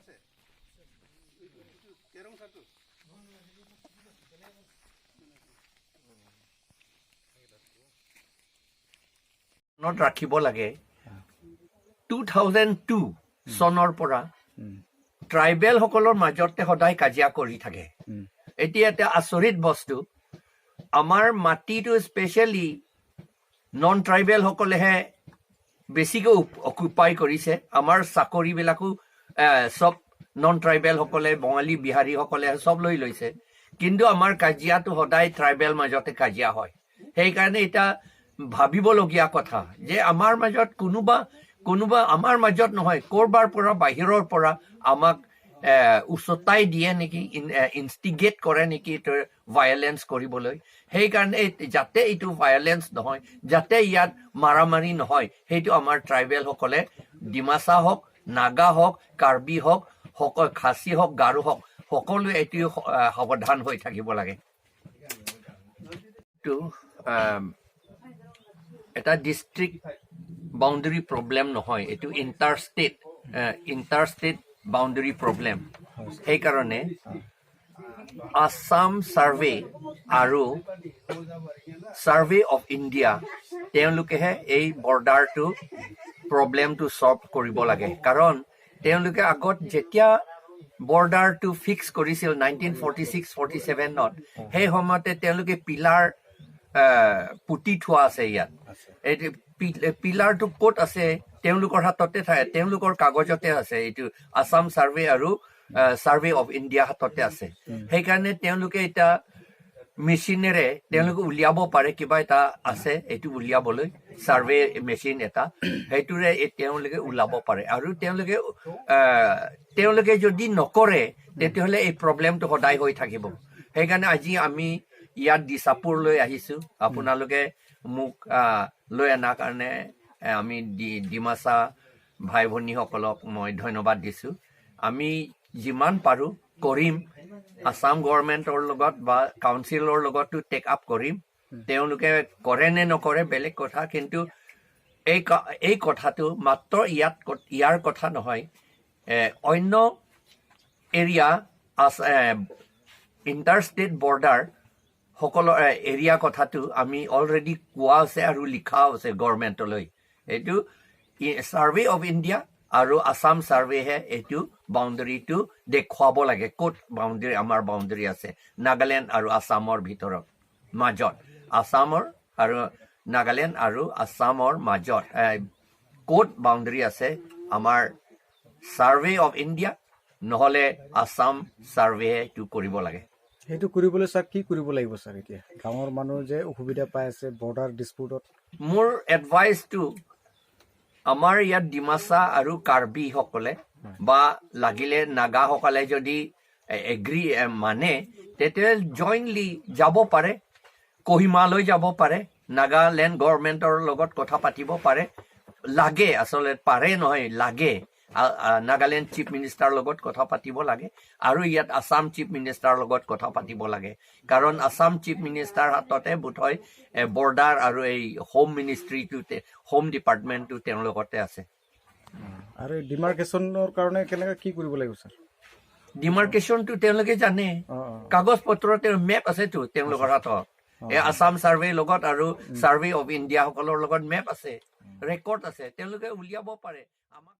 আছে কেৰং চাৰটো। মনত ৰাখিব লাগে, 2002 চনৰ পৰা ট্ৰাইবেলসকলৰ মাজতে সদায় কাজিয়া কৰি থাকে। এতিয়া এটা আচৰিত বস্তু, আমাৰ মাটিটো স্পেচিয়েলি নন ট্ৰাইবেলসকলেহে বেছিকৈ অকুপাই কৰিছে। আমাৰ চাকৰিবিলাকো চব নন ট্ৰাইবেলসকলে, বঙালী, বিহাৰীসকলে চব লৈ লৈছে। কিন্তু আমাৰ কাজিয়াটো সদায় ট্ৰাইবেল মাজতে কাজিয়া হয়। সেইকাৰণে এতিয়া ভাবিবলগীয়া কথা যে আমাৰ মাজত কোনোবা কোনোবা আমাৰ মাজত নহয়, ক'ৰবাৰ পৰা, বাহিৰৰ পৰা আমাক উচতাই দিয়ে নেকি, ইনষ্টিগেট কৰে নেকি ভায়লেঞ্চ কৰিবলৈ। সেইকাৰণে যাতে এইটো ভায়লেঞ্চ নহয়, যাতে ইয়াত মাৰামাৰি নহয়, সেইটো আমাৰ ট্ৰাইবেলসকলে, ডিমাচা হওক, নাগা হওক, কাৰ্বি হওক, খাচী হওক, গাৰো হওক, সকলোৱে এইটো সাৱধান হৈ থাকিব লাগে। এইটো এটা ডিষ্ট্ৰিক্ট বাউণ্ডেৰী প্ৰব্লেম নহয়, এইটো ইণ্টাৰষ্টেট বাউণ্ডেৰী প্ৰব্লেম। সেইকাৰণে আছাম ছাৰ্ভে আৰু ছাৰ্ভে অফ ইণ্ডিয়া, তেওঁলোকেহে এই বৰ্ডাৰটো প্ৰব্লেমটো ছল্ভ কৰিব লাগে। কাৰণ তেওঁলোকে আগত যেতিয়া বৰ্ডাৰটো ফিক্স কৰিছিল 1946 47ত, সেই সময়তে তেওঁলোকে পিলাৰ পুতি থোৱা আছে ইয়াত। এইটো পিলাৰটো ক'ত আছে? তেওঁলোকৰ হাততে থাকে, তেওঁলোকৰ কাগজতে আছে। এইটো আছাম ছাৰ্ভে আৰু ছাৰ্ভে অফ ইণ্ডিয়া হাততে আছে। সেইকাৰণে তেওঁলোকে এতিয়া মেচিনেৰে তেওঁলোকে উলিয়াব পাৰে। কিবা এটা আছে এইটো উলিয়াবলৈ, ছাৰ্ভে মেচিন এটা, সেইটোৰে এই তেওঁলোকে ওলাব পাৰে। আৰু তেওঁলোকে যদি নকৰে, তেতিয়াহ'লে এই প্ৰব্লেমটো সদায় হৈ থাকিব। সেইকাৰণে আজি আমি ইয়াত দিছাপুৰলৈ আহিছোঁ। আপোনালোকে মোক লৈ অনাৰ কাৰণে আমি ডিমাচা ভাই ভনীসকলক মই ধন্যবাদ দিছোঁ। আমি যিমান পাৰোঁ কৰিম। আছাম গভৰ্ণমেণ্টৰ লগত বা কাউন্সিলৰ লগতো টেক আপ কৰিম। তেওঁলোকে কৰে নে নকৰে বেলেগ কথা। কিন্তু এই কথাটো মাত্ৰ ইয়াত ইয়াৰ কথা নহয়, অন্য এৰিয়া ইণ্টাৰষ্টেট বৰ্ডাৰ সকলো এৰিয়া কথাটো আমি অলৰেডি কোৱা আছে আৰু লিখাও আছে গভৰ্ণমেণ্টলৈ। এইটো ছাৰ্ভে অফ ইণ্ডিয়া আৰু আছাম ছাৰ্ভেহে এইটো বাউণ্ডেৰীটো দেখুৱাব লাগে, ক'ত বাউণ্ডেৰী, আমাৰ বাউণ্ডেৰী আছে নাগালেণ্ড আৰু আছামৰ ভিতৰত মাজত, আছামৰ আৰু নাগালেণ্ড আৰু আছামৰ মাজত ক'ত বাউণ্ডেৰী আছে, আমাৰ ছাৰ্ভে অফ ইণ্ডিয়া নহ'লে আছাম ছাৰ্ভেহে এইটো কৰিব লাগে। সেইটো কৰিবলৈ ছাৰ, কি কৰিব লাগিব ছাৰ? এতিয়া গাঁৱৰ মানুহ যে অসুবিধা পাই আছে বৰ্ডাৰ ডিছপুটত। মোৰ এডভাইচটো, আমাৰ ইয়াত ডিমাচা আৰু কাৰ্বিসকলে বা লাগিলে নাগাসকলে যদি এগ্ৰি মানে, তেতিয়া জইণ্টলি যাব পাৰে, কহিমালৈ যাব পাৰে, নাগালেণ্ড গভৰ্ণমেণ্টৰ লগত কথা পাতিব পাৰে। লাগে, আচলতে পাৰে নহয়, লাগে। নাগালেণ্ড চিফ মিনিষ্টাৰৰ লগত কথা পাতিব লাগে আৰু ইয়াত আছাম চিফ মিনিষ্টাৰৰ লগত কথা পাতিব লাগে। কাৰণ আছাম চিফ মিনিষ্টাৰ হাততে বোধহয় বৰ্ডাৰ আৰু এই হোম মিনিষ্ট্ৰীটো, হোম ডিপাৰ্টমেণ্টটো তেওঁৰ লগতে আছে। আৰু ডিমাৰ্কেশ্যনৰ কাৰণে কেনেকৈ কি কৰিব লাগিব ছাৰ? ডিমাৰ্কেশ্যনটো তেওঁলোকে জানে। অঁ অঁ কাগজ পত্ৰ, তেওঁৰ মেপ আছেতো তেওঁলোকৰ হাতত। এই আছাম ছাৰ্ভেৰ লগত আৰু ছাৰ্ভে অফ ইণ্ডিয়া সকলৰ লগত মেপ আছে, ৰেকৰ্ড আছে, তেওঁলোকে উলিয়াব পাৰে আমাক।